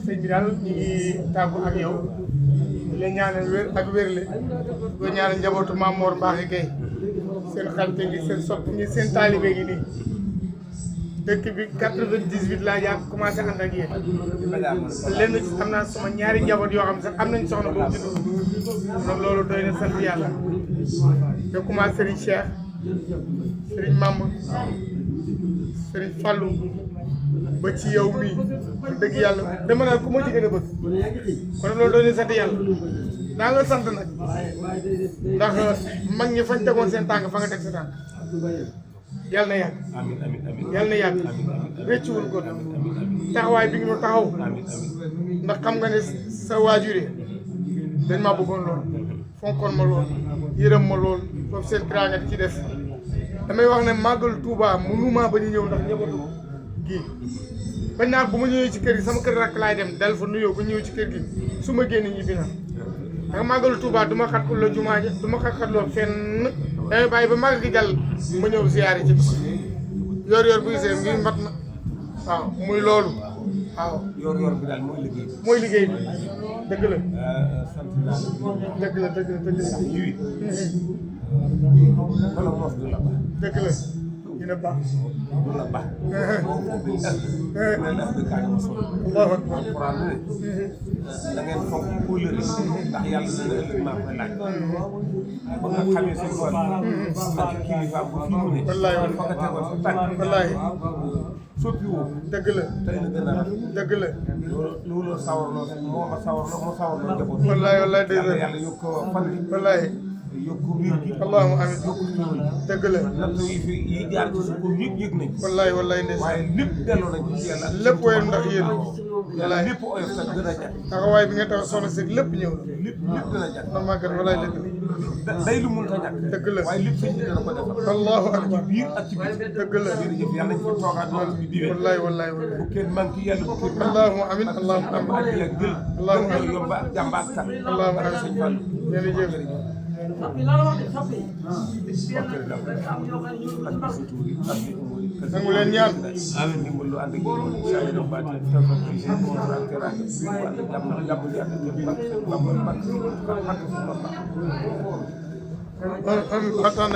sëñ bi daal ñu ngi tàggu ak yow di la ñaanal wér ak wérle di ko ñaanal njabootu Maam Mor Mbacke Gueye seen xarit ngi seen sopp ngi seen taalibe gi nii dëkk bi 98 laa jàpp commencé ànd ak yéen lenn ci am naa sama ñaari njaboot yoo xam sax am nañ soxna boobu ci dugub donc loolu doy na sant yàlla te commencé Serigne Cheikh Serigne Mamb Serigne Fallou ba ci yow mii dëgg yàlla dama naan ku ma ci gën a bëgg kon loolu doy na sant yàlla daa nga sant nag ndax mag ñi fañ tegoon seen tànk fa nga teg sa tànk yàlla na yàgg yàlla na yàgg réccuwul ko taxawaay bi nga ñu taxaw ndax xam nga ne sa waajure dañ maa bëggoon lool fonkoon ma lool yërëm ma lool foofu seen tiraanga ci def damay wax ne màggal Touba mënuma ba ñu ñëw ndax ñëppatu gii bañ naa bu ma ñëwee ci kër gi sama kër rakk laay dem dal fa nuyoo ba ñëw ci kër gi su ma génn ñibbi na ndax màggalu Touba du ma xatul la jumaa ja du ma xatloo fenn damay bàyyi ba màgg gi jàll ma ñëw ziyaare ci yor buy see ngi mat na waaw muy loolu waaw yor bi daal mooy liggéey bi. mooy liggéey bi dëgg la. sant naa dëgg la dëgg la dëgg la. yiwi wala mos du la baax. dëgg la dina baax. du la baax. boo ko bil mel af de kaani ma sol. Allahu akbar. Alquran ne da ngeen fonk kóllëre ndax yàlla dina ëllëg maa koy laaj. ba nga xamee sa tool ak kilifa bu fii mu ne. wallaahi fa nga tegoon sa tànk. wallaahi. soppi woo. dëgg la. tey la gën a rafet. dëgg la. loolu sawarloo moo ma sawarloo moo sawarloo njaboot. wallaahi wallaahi dëgg la. yàlla yokk ko fan bi. wallaahi. yokk wér gi. allahumma amiin. yokk xéwal gi. dëgg la. natt yi fi yi jaar ci suuf yëpp yëg nañ. wallaahi wallaahi ndeysaan. waaye lépp delloo nañ ci yàlla. lépp woyoon ndax yéen. yàlla lépp oyof sax gën a jag. taxawaay bi nga tax soxna si lépp ñëw na. lépp gën a jag. ndax màggat wallaahi dëgg la. day lu mënta ñàkk. dëgg la. waaye lépp sëñ bi dana ko defal. allahu akbar. ci biir ak ci biti. dëgg la. jërëjëf yàlla nañ fi toogaat loolu bi diwee. wallaahi wallaahi wallaahi. bu kenn manqué yàlla bu kenn. allahumma amiin allahumma am ak amiin. ak jël. allahumma amiin yomb ak jàmb ak kat. allahumma ak sëñ Fall. jërëjëf. nangu leen ñaan. amiin ndimbal lu ànd ak yéen saa yi doon baati tawfeex yi seen borom ak teraanga bi ñu ànd ak jàmm jàmm ji ak jëm barke Bamba barke Bamba